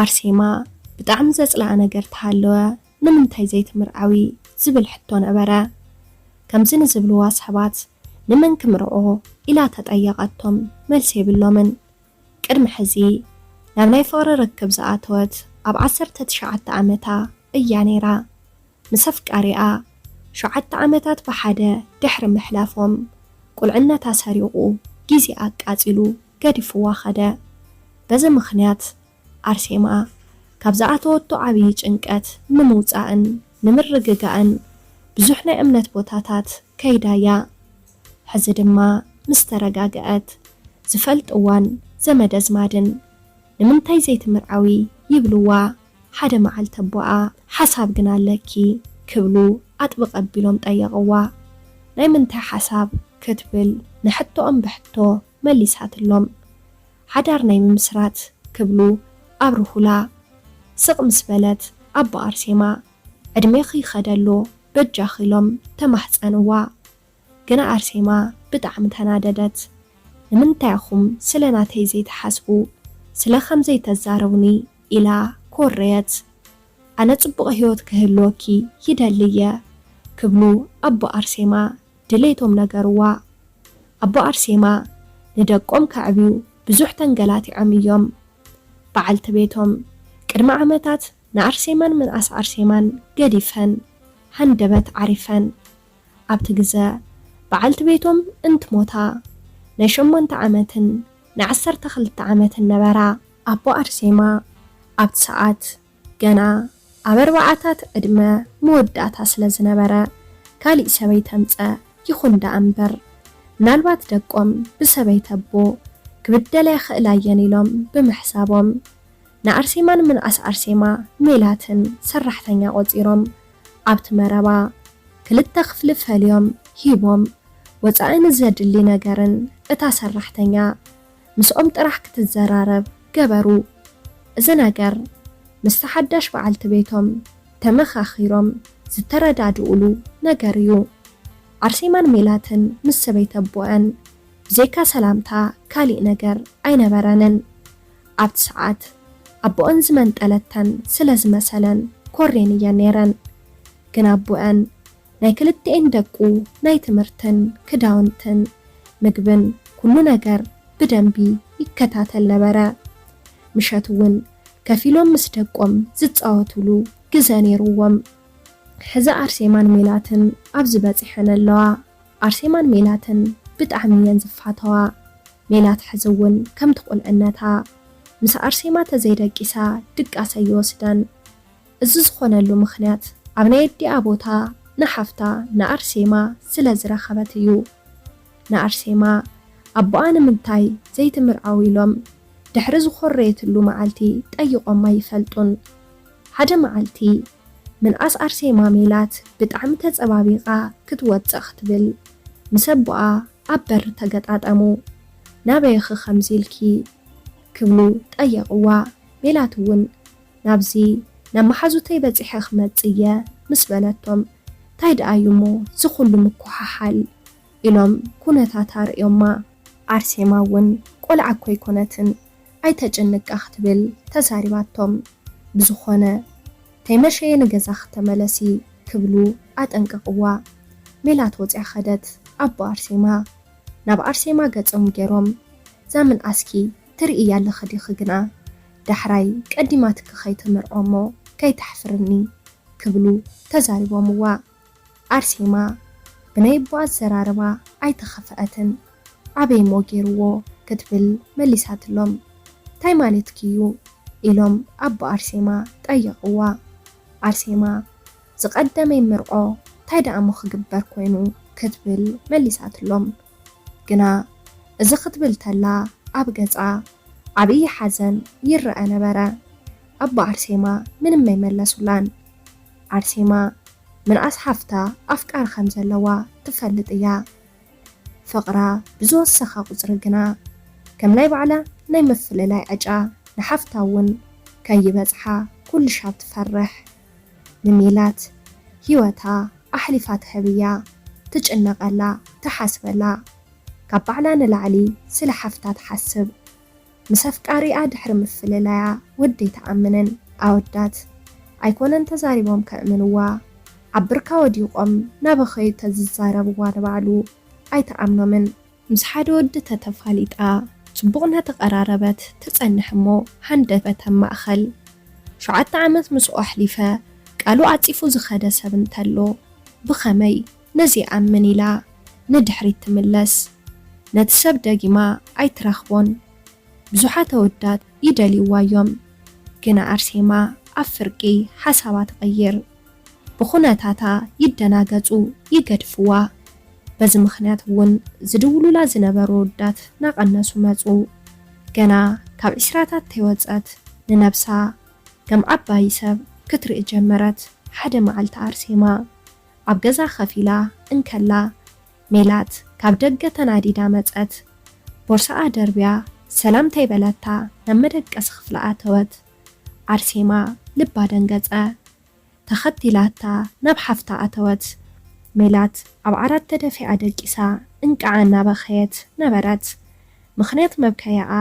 ኣርሴማ ብጣዕሚ ዘጽልኣ ነገር ተሃለወ፣ ንምንታይ ዘይትምርዓዊ ዝብል ሕቶ ነበረ። ከምዚ ንዝብልዋ ሰባት፣ ንመን ክምርዖ ኢላ ተጠየቐቶም፣ መልሲ የብሎምን። ቅድሚ ሕዚ ናብ ናይ ፍቕሪ ርክብ ዝኣተወት ኣብ ዓሰርተ ትሽዓተ ዓመታ እያ ነይራ። ምስ ኣፍቃሪኣ ሸውዓተ ዓመታት ብሓደ ድሕሪ ምሕላፎም፣ ቁልዕነታ ሰሪቑ፣ ግዜ ኣቃጺሉ ገዲፍዋ ኸደ። በዚ ምኽንያት ኣርሴማ ካብ ዝኣተወቶ ዓብዪ ጭንቀት ንምውጻእን ንምርግጋእን ብዙሕ ናይ እምነት ቦታታት ከይዳ እያ። ሕዚ ድማ ምስ ተረጋግአት፣ ዝፈልጥዋን ዘመድ ኣዝማድን "ንምንታይ ዘይትምርዓዊ?" ይብልዋ። ሓደ መዓልቲ ኣቦኣ "ሓሳብ ግን ኣለኪ" ክብሉ ኣጥብቕ ኣቢሎም ጠየቕዋ። "ናይ ምንታይ ሓሳብ?" ክትብል ንሕቶኦም ብሕቶ መሊሳትሎም። "ሓዳር ናይ ምምስራት" ክብሉ ኣብርሁላ። ስቕ ምስ በለት ኣቦ ኣርሴማ "ዕድሜኺ ይኸደሉ በጃኺ" ኢሎም ተማሕጸንዋ። ግና ኣርሴማ ብጣዕሚ ተናደደት። "ንምንታይ ኢኹም ስለ ናተይ ዘይትሓስቡ? ስለ ከም ዘይተዛረቡኒ?" ኢላ ኮረየት። "ኣነ ጽቡቕ ህይወት ክህልወኪ ይደሊ እየ" ክብሉ ኣቦ ኣርሴማ ድሌቶም ነገርዋ። ኣቦ ኣርሴማ ንደቆም ከዕብዩ ብዙሕ ተንገላቲዖም እዮም። በዓልቲ ቤቶም ቅድሚ ዓመታት ንኣርሴማን ምንኣስ ኣርሴማን ገዲፈን ሃንደበት ዓሪፈን። ኣብቲ ግዘ በዓልቲ ቤቶም እንትሞታ ናይ ሸሞንተ ዓመትን ናይ ዓሰርተ ክልተ ዓመትን ነበራ። ኣቦ ኣርሴማ ኣብቲ ሰዓት ገና ኣብ ኣርባዓታት ዕድመ መወዳእታ ስለ ዝነበረ፣ ካሊእ ሰበይቲ ኣምጸ ይኹን ደኣ እምበር፣ ምናልባት ደቆም ብሰበይቲ ኣቦ ክብደላ ይኽእላ እየን ኢሎም ብምሕሳቦም፣ ንኣርሴማን ምንኣስ ኣርሴማ ሜላትን ሰራሕተኛ ቆጺሮም፣ ኣብቲ መረባ ክልተ ክፍሊ ፈልዮም ሂቦም፣ ወጻኢ ንዘድሊ ነገርን እታ ሰራሕተኛ ምስኦም ጥራሕ ክትዘራረብ ገበሩ። እዚ ነገር ምስቲ ሓዳሽ በዓልቲ ቤቶም ተመኻኺሮም ዝተረዳድኡሉ ነገር እዩ። ኣርሴማን ሜላትን ምስ ሰበይቲ ኣቦኣን ብዘይካ ሰላምታ ካሊእ ነገር ኣይነበረንን። ኣብቲ ሰዓት ኣቦኣን ዝመንጠለተን ስለ ዝመሰለን ኮርየን እየን ነይረን። ግን ኣቦኣን ናይ ክልቲኤን ደቁ ናይ ትምህርትን ክዳውንትን ምግብን ኩሉ ነገር ብደንቢ ይከታተል ነበረ። ምሸት እውን ከፊሎም ምስ ደቆም ዝጻወቱሉ ግዘ ነይርዎም። ሕዚ ኣርሴማን ሜላትን ኣብዚ በጺሐን ኣለዋ። ኣርሴማን ሜላትን ብጣዕሚ እየን ዝፋተዋ። ሜላት ሕዚ እውን ከምቲ ቁልዕነታ ምስ ኣርሴማ ተዘይደቂሳ ድቃስ ኣይወስዳን። እዚ ዝኾነሉ ምኽንያት ኣብ ናይ ኣዲኣ ቦታ ንሓፍታ ንኣርሴማ ስለ ዝረኸበት እዩ። ንኣርሴማ ኣቦኣ ንምንታይ ዘይትምርዓው ኢሎም ድሕሪ ዝኾረየትሉ መዓልቲ ጠይቖማ ኣይፈልጡን። ሓደ መዓልቲ ምንኣስ ኣርሴማ ሜላት ብጣዕሚ ተጸባቢቓ ክትወጽእ ክትብል ምስ ኣቦኣ ኣብ በሪ ተገጣጠሙ። "ናበይ ኢኺ ከምዚ ኢልኪ?" ክብሉ ጠየቕዋ። ሜላት እውን "ናብዚ ናብ መሓዙተይ በጺሐ ክመጽእ እየ" ምስ በለቶም፣ "ታይ ደኣ እዩ እሞ እዚ ኩሉ ምኩሓሓል?" ኢሎም ኩነታታ ኣርእዮማ። ኣርሴማ እውን "ቆልዓ እኮ ኣይኮነትን፣ ኣይተጨንቃ" ክትብል ተዛሪባቶም። "ብዝኾነ ተይመሸየ ንገዛኺ ተመለሲ" ክብሉ ኣጠንቀቕዋ። ሜላት ወጺኣ ኸደት። ኣቦ ኣርሴማ ናብ ኣርሴማ ገጾም ገይሮም፣ "እዛ ምንኣስኪ ትርእያ ኣለኺ ዲኺ ግና? ዳሕራይ ቀዲማትኪ ከይትምርዖ እሞ ከይተሕፍርኒ" ክብሉ ተዛሪቦምዋ። ኣርሴማ ብናይ ኣቦኣ ኣዘራርባ ኣይተኸፍአትን። "ኣበይ እሞ ገይርዎ?" ክትብል መሊሳትሎም። "ታይ ማለትኪ እዩ?" ኢሎም ኣቦ ኣርሴማ ጠየቕዋ። ኣርሴማ "ዝቐደመይ ምርዖ ታይ ደኣ እሞ ክግበር ኮይኑ?" ክትብል መሊሳትሎም። ግና እዚ ክትብል ተላ ኣብ ገጻ ዓብዪ ሓዘን ይረኣ ነበረ። ኣቦ ኣርሴማ ምንም ኣይመለሱላን። ኣርሴማ ምንኣስ ሓፍታ ኣፍቃሪ ከም ዘለዋ ትፈልጥ እያ። ፍቕራ ብዝወሰኸ ቁጽሪ ግና፣ ከም ናይ ባዕላ ናይ ምፍልላይ ዕጫ ንሓፍታ እውን ከይበጽሓ ኩሉ ሻብ ትፈርሕ። ንሜላት ህይወታ ኣሕሊፋ ትህብ እያ። ትጭነቐላ፣ ትሓስበላ። ካብ ባዕላ ንላዕሊ ስለ ሓፍታ ትሓስብ። ምስ ኣፍቃሪኣ ድሕሪ ምፍልላያ ወዲ ኣይትኣምንን። ኣወዳት ኣይኮነን ተዛሪቦም ከእምንዋ፣ ኣብ ብርካ ወዲቖም ናበኸዩ ተዝዛረብዋ ንባዕሉ ኣይትኣምኖምን። ምስ ሓደ ወዲ ተተፋሊጣ ጽቡቕ እናተቐራረበት ትጸንሕ እሞ ሃንደበት ኣብ ማእኸል። ሸውዓተ ዓመት ምስኡ ኣሕሊፈ ቃሉ ዓጺፉ ዝኸደ ሰብ እንተሎ ብኸመይ ነዚ ይኣምን ኢላ ንድሕሪት ትምለስ? ነቲ ሰብ ደጊማ ኣይትረኽቦን። ብዙሓት ኣወዳት ይደልይዋ እዮም፣ ግና ኣርሴማ ኣብ ፍርቂ ሓሳባ ትቕይር። ብኹነታታ ይደናገጹ፣ ይገድፍዋ። በዚ ምኽንያት እውን ዝድውሉላ ዝነበሩ ኣወዳት ናቐነሱ መጹ። ገና ካብ ዕስራታት ተይወጸት ንነብሳ ከም ዓባይ ሰብ ክትርኢ ጀመረት። ሓደ መዓልቲ ኣርሴማ ኣብ ገዛ ከፍ ኢላ እንከላ ሜላት ካብ ደገ ተናዲዳ መጸት። ቦርሳኣ ደርብያ ሰላም ተይበለታ ናብ መደቀሲ ክፍላ ኣተወት። ኣርሴማ ልባ ደንገጸ። ተኸቲላታ ናብ ሓፍታ ኣተወት። ሜላት ኣብ ዓራት ተደፊኣ ደቂሳ እንቃዓ እናበኸየት ነበረት። ምኽንያት መብከያኣ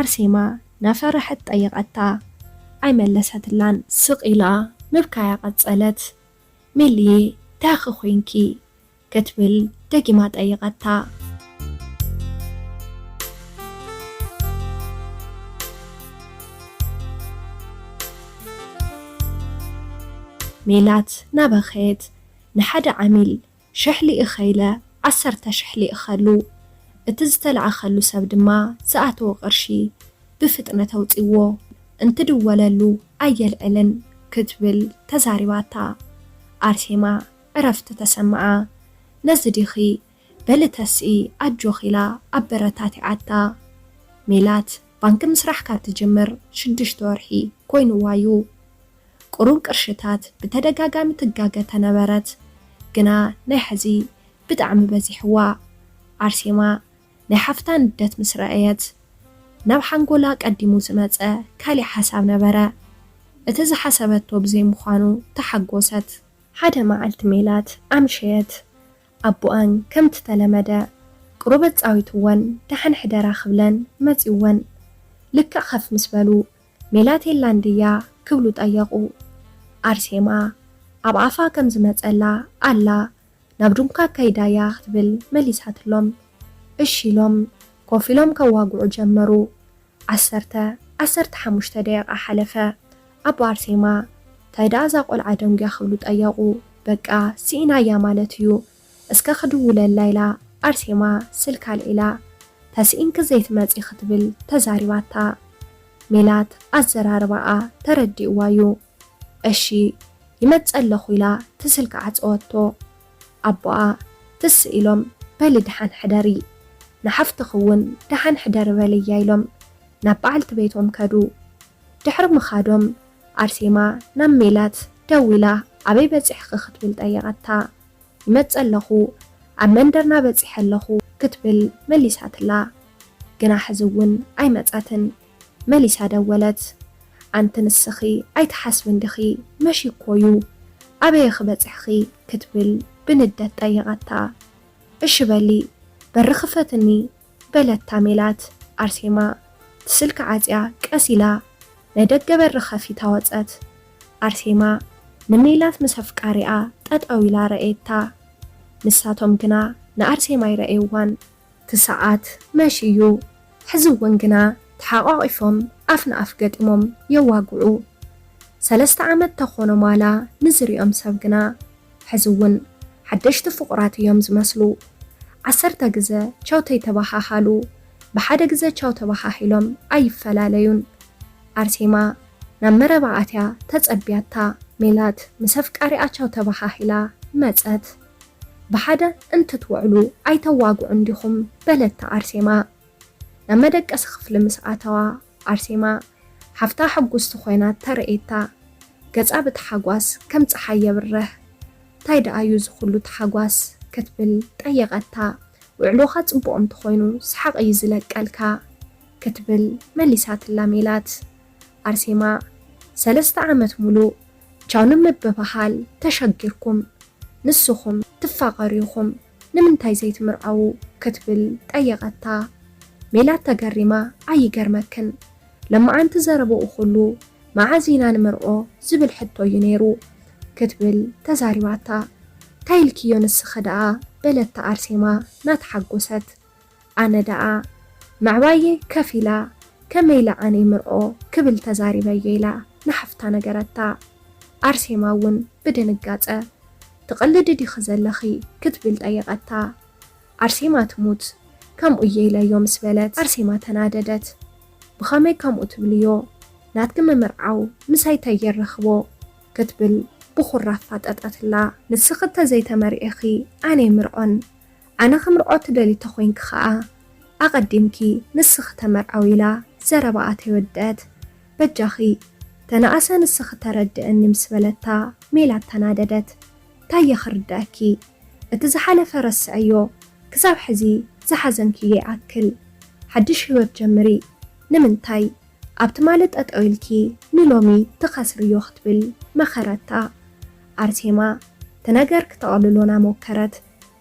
ኣርሴማ ናፈረሐት ጠየቐታ። ኣይመለሰትላን። ስቕ ኢላ ምብካያ ቀጸለት። ሜልዬ፣ እንታይ ኢኺ ኮይንኪ? ክትብል ደጊማ ጠይቐታ። ሜላት ናበኸየት ንሓደ ዓሚል ሽሕ ልኢኸ ኢለ ዓሰርተ ሽሕ ልኢኸሉ፣ እቲ ዝተለኣኸሉ ሰብ ድማ ዝኣተወ ቅርሺ ብፍጥነት ኣውጺዎ፣ እንትድወለሉ ኣየልዕልን ክትብል ተዛሪባታ። ኣርሴማ ዕረፍቲ ተሰምዓ። ነዚ ዲኺ በሊ ተስኢ ኣጆኺ ኢላ ኣበረታቲዓታ። ሜላት ባንኪ ምስራሕ ካብ ትጅምር ሽዱሽተ ወርሒ ኮይንዋ እዩ። ቁሩብ ቅርሽታት ብተደጋጋሚ ትጋገ ተነበረት፣ ግና ናይ ሕዚ ብጣዕሚ በዚሕዋ። ኣርሴማ ናይ ሓፍታ ንደት ምስ ረኣየት፣ ናብ ሓንጎላ ቀዲሙ ዝመጸ ካሊእ ሓሳብ ነበረ። እቲ ዝሓሰበቶ ብዘይምዃኑ ተሓጎሰት። ሓደ መዓልቲ ሜላት ኣምሸየት። ኣቦኣን ከምቲ ተለመደ ቁሩብ ኣጻዊትወን ደሓን ሕደራ ክብለን መጺወን። ልክዕ ከፍ ምስ በሉ፣ ሜላት የላን ድያ ክብሉ ጠየቑ። ኣርሴማ ኣብ ኣፋ ከም ዝመጸላ ኣላ፣ ናብ ዱንካ ከይዳያ ክትብል መሊሳትሎም። እሺ ኢሎም ኮፍ ኢሎም ከዋግዑ ጀመሩ። ዓሰርተ፣ ዓሰርተ ሓሙሽተ ደቂቓ ሓለፈ። ኣቦ ኣርሴማ፣ እንታይ ደኣ እዛ ቆልዓ ደንጉያ ክብሉ ጠየቑ። በቃ ስኢናያ ማለት እዩ። እስከ ክድውለላ ኢላ ኣርሴማ ስልካ ኣልዒላ። ተስኢንኪ ዘይትመጺ ክትብል ተዛሪባታ። ሜላት ኣዘራርባኣ ተረዲእዋ እዩ። እሺ ይመጽእ ኣለኹ ኢላ እቲ ስልኪ ዓጸወቶ። ኣቦኣ ትስ ኢሎም በሊ ደሓን ሕደሪ፣ ንሓፍትኺ እውን ደሓን ሕደሪ በልያ ኢሎም ናብ በዓልቲ ቤቶም ከዱ። ድሕሪ ምኻዶም ኣርሴማ ናብ ሜላት ደዊላ ኣበይ በጺሕኺ ክትብል ጠየቐታ። ይመጽእ ኣለኹ፣ ኣብ መንደርና በጺሐ ኣለኹ ክትብል መሊሳትላ። ግና ሕዚ እውን ኣይመጸትን። መሊሳ ደወለት። ኣንቲ ንስኺ ኣይትሓስብን ዲኺ? መሺ እኮ እዩ። ኣበይ ኢኺ በጺሕኺ? ክትብል ብንደት ጠየቐታ። እሺ በሊ፣ በሪ ክፈትኒ በለታ ሜላት። ኣርሴማ እቲ ስልኪ ዓጽያ ቀስ ኢላ ናይ ደገ በሪ ከፊታ ወጸት። ኣርሴማ ንሜላት ምስ ኣፍቃሪኣ ጠጠው ኢላ ረኣየታ። ንሳቶም ግና ንኣርሴማ ኣይረኣይዋን። እቲ ሰዓት መሽ እዩ። ሕዚ እውን ግና ተሓቋቒፎም ኣፍ ንኣፍ ገጢሞም የዋግዑ። ሰለስተ ዓመት ተኾኖም ዋላ ንዝሪኦም ሰብ ግና ሕዚ እውን ሓደሽቲ ፍቑራት እዮም ዝመስሉ። ዓሰርተ ግዘ ቻው ተይተበሃሃሉ ብሓደ ግዘ ቻው ተበሃሂሎም ኣይፈላለዩን። ኣርሴማ ናብ መረባ ኣትያ ተጸብያታ። ሜላት ምስ ኣፍቃሪኣ ቻው ተበሃሂላ መጸት። ብሓደ እንትትውዕሉ ኣይተዋግዑን ዲኹም? በለታ ኣርሴማ። ናብ መደቀሲ ክፍሊ ምስ ኣተዋ ኣርሴማ ሓፍታ ሕጉስቲ ኮይና ተረኤታ። ገጻ ብታሓጓስ ከም ጸሓይ የብርህ። እንታይ ደኣ እዩ እዚ ኩሉ ታሓጓስ? ክትብል ጠየቐታ። ውዕሎኻ ጽቡቕ እንተኾይኑ ሰሓቕ እዩ ዝለቀልካ ክትብል መሊሳትላ ሜላት። ኣርሴማ ሰለስተ ዓመት ሙሉእ ቻው ንምብብሃል ተሸጊርኩም፣ ንስኹም ትፋቐሩ ኢኹም ንምንታይ ዘይትምርዓዉ? ክትብል ጠየቐታ። ሜላት ተገሪማ። ኣይገርመክን፣ ለማዓንቲ ዘረበኡ ኩሉ መዓዝ ኢና ንምርዖ ዝብል ሕቶ እዩ ነይሩ ክትብል ተዛሪባታ። ታይ ኢልክዮ ንስኺ ደኣ በለታ ኣርሴማ ናተሓጎሰት። ኣነ ደኣ ምዕባየይ ከፊላ ከመይ ኢለ ኣነ ይምርዖ ክብል ተዛሪበዮ ኢላ ንሓፍታ ነገረታ። ኣርሴማ እውን ብድንጋጸ ትቕልዲ ዲኺ ዘለኺ ክትብል ጠየቐታ። ኣርሴማ ትሙት ከምኡ እየ ኢለዮ ምስ በለት ኣርሴማ ተናደደት። ብኸመይ ከምኡ ትብልዮ? ናትኪ ምምርዓው ምሳይ ታይ የራኽቦ? ክትብል ብኹራ ኣፋጠጠትላ። ንስኺ ተዘይተመርዒኺ ኣነ ይምርዖን። ኣነ ክምርዖ ትደሊ ተኾይንኪ ኸኣ ኣቐዲምኪ ንስኺ ተመርዓዊ ኢላ ዘረባኣ ተይወደአት። በጃኺ ተነኣሰ ንስኺ ተረድእኒ ምስ በለታ ሜላት ተናደደት። ታየ ክርድኣኪ? እቲ ዝሓለፈ ረስዐዮ፣ ክሳብ ሕዚ ዝሓዘንክዮ ይኣክል። ሓድሽ ህይወት ጀምሪ። ንምንታይ ኣብ ትማሊ ጠጠው ኢልኪ ንሎሚ ትኸስርዮ ክትብል መኸረታ። ኣርሴማ እቲ ነገር ክተቕልሎ ናሞከረት።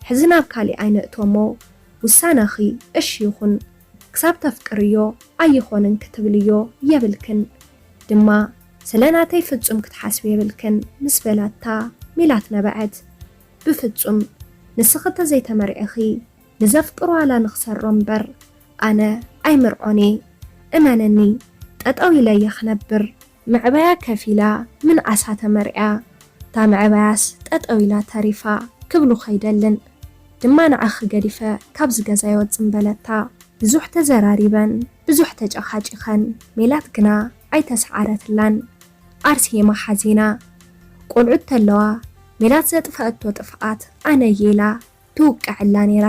ሕዚ ናብ ካሊእ ኣይነእቶሞ፣ ውሳነኺ እሺ ይኹን። ክሳብ ተፍቅርዮ ኣይኾንን ክትብልዮ የብልክን። ድማ ስለ ናተይ ፍጹም ክትሓስቢ የብልክን ምስ በላታ ሜላት ነበዐት። ብፍጹም ንስኺ ተዘይተመርዒኺ ንዘፍቅሮ ዋላ ንኽሰሮ እምበር ኣነ ኣይምርዖን እየ። እመነኒ ጠጠው ኢለ እየ ክነብር። መዕበያ ከፊላ ምንኣሳ ተመርዕያ፣ እታ መዕበያስ ጠጠው ኢላ ተሪፋ ክብሉ ከይደልን ድማ ንዓኺ ገዲፈ ካብዚ ገዛ ኣይወጽን በለታ። ብዙሕ ተዘራሪበን ብዙሕ ተጨቓጪኸን፣ ሜላት ግና ኣይተሰዓረትላን። ኣርሴማ ሓዚና። ቆልዑት ተለዋ ሜላት ዘጥፈአቶ ጥፍኣት ኣነ እየ ኢላ ትውቅዐላ ነይራ።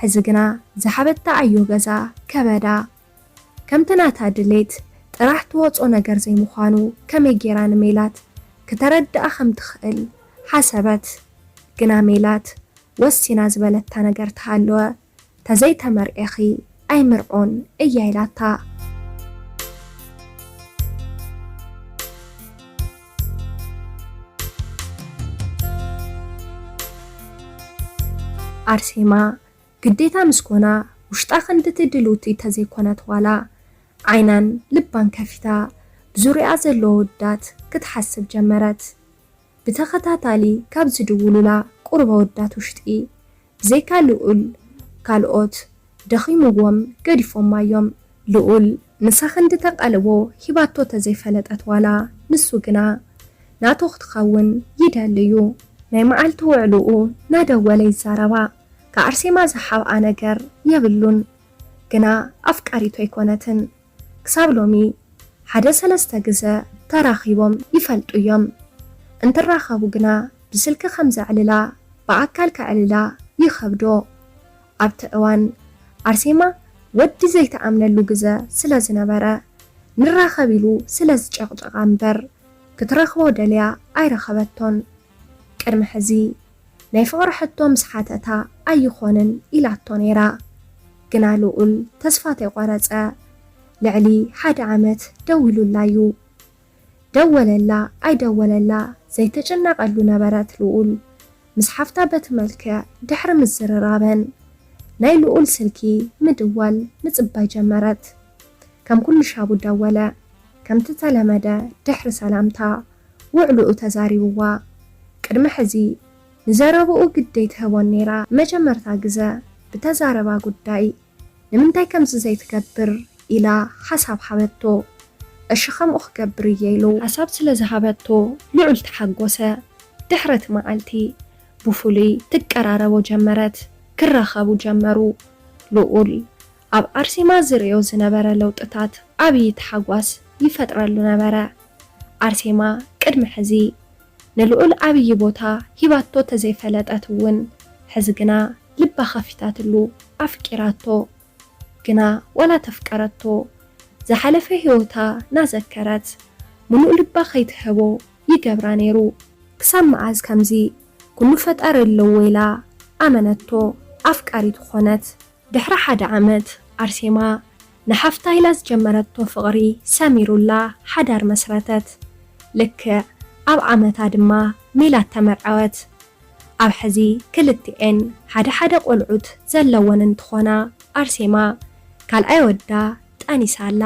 ሕዚ ግና ዝሓበታ ኣዮ ገዛ ከበዳ። ከምቲ ናታ ድሌት ጥራሕ ትወጾ ነገር ዘይምዃኑ ከመይ ጌራ ንሜላት ክተረድኣ ከም ትኽእል ሓሰበት። ግና ሜላት ወሲና ዝበለታ ነገር ተሃለወ። ተዘይተመርዒኺ ኣይምርዖን እያ ኢላታ። ኣርሴማ ግዴታ ምስ ኮና ውሽጣ ክንድቲ ድልውቲ ተዘይኮነት ዋላ ዓይናን ልባን ከፊታ ብዙርያኣ ዘሎ ኣወዳት ክትሓስብ ጀመረት። ብተኸታታሊ ካብ ዝድውሉላ ቁሩብ ኣወዳት ውሽጢ ብዘይካ ልኡል ካልኦት ደኺምዎም ገዲፎማ እዮም። ልኡል ንሳ ክንዲ ተቓልቦ ሂባቶ ተዘይፈለጠት ዋላ ንሱ ግና ናቱ ክትኸውን ይደሊ እዩ። ናይ መዓልቲ ውዕልኡ ናደወለ ይዛረባ። ከኣርሴማ ዝሓብኣ ነገር የብሉን። ግና ኣፍቃሪቱ ኣይኮነትን። ክሳብ ሎሚ ሓደ ሰለስተ ግዘ ተራኺቦም ይፈልጡ እዮም። እንትራኸቡ ግና ብስልኪ ከም ዘዕልላ ብኣካል ከዕልላ ይኸብዶ። ኣብቲ እዋን ኣርሴማ ወዲ ዘይትኣምነሉ ግዘ ስለ ዝነበረ ንራኸብ ኢሉ ስለ ዝጨቕጨቓ እምበር ክትረኽቦ ደልያ ኣይረኸበቶን። ቅድሚ ሕዚ ናይ ፍቕሪ ሕቶ ምስ ሓተታ ኣይኾንን ኢላቶ ነይራ። ግና ልኡል ተስፋ ተይቆረጸ። ልዕሊ ሓደ ዓመት ደዊሉላ እዩ። ደወለላ ኣይደወለላ ዘይተጨነቐሉ ነበረት ልኡል። ምስ ሓፍታ በቲ መልክዕ ድሕሪ ምዝርራበን ናይ ልኡል ስልኪ ምድዋል ምጽባይ ጀመረት። ከም ኩሉ ሻቡ ደወለ። ከምቲ ተለመደ ድሕሪ ሰላምታ ውዕልኡ ተዛሪብዋ። ቅድሚ ሕዚ ንዘረብኡ ግደይ ትህቦን ነይራ። መጀመርታ ግዘ ብተዛረባ ጉዳይ ንምንታይ ከምዚ ዘይትገብር ኢላ ሓሳብ ሃበቶ። እሺ ከምኡ ክገብር እየ ኢሉ ሓሳብ ስለ ዝሃበቶ ልዑል ተሓጎሰ። ድሕሪ እቲ መዓልቲ ብፍሉይ ትቀራረቦ ጀመረት። ክራኸቡ ጀመሩ። ልኡል ኣብ ኣርሴማ ዝርእዮ ዝነበረ ለውጥታት ዓብዪ ተሓጓስ ይፈጥረሉ ነበረ። ኣርሴማ ቅድሚ ሕዚ ንልኡል ዓብዪ ቦታ ሂባቶ ተዘይፈለጠት እውን ሕዚ ግና ልባ ከፊታትሉ ኣፍቂራቶ። ግና ዋላ ተፍቀረቶ ዝሓለፈ ህይወታ ናዘከረት ምሉእ ልባ ከይትህቦ ይገብራ ነይሩ። ክሳብ መዓዝ ከምዚ ኩሉ ፈጣሪ ኣለዎ ኢላ ኣመነቶ። ኣፍቃሪቱ ኾነት። ድሕሪ ሓደ ዓመት ኣርሴማ ንሓፍታ ኢላ ዝጀመረቶ ፍቕሪ ሰሚሩላ ሓዳር መስረተት። ልክዕ ኣብ ዓመታ ድማ ሜላት ተመርዐወት። ኣብ ሕዚ ክልቲኤን ሓደ ሓደ ቆልዑት ዘለወን እንትኾና ኣርሴማ ካልኣይ ወዳ ጠኒሳ ኣላ።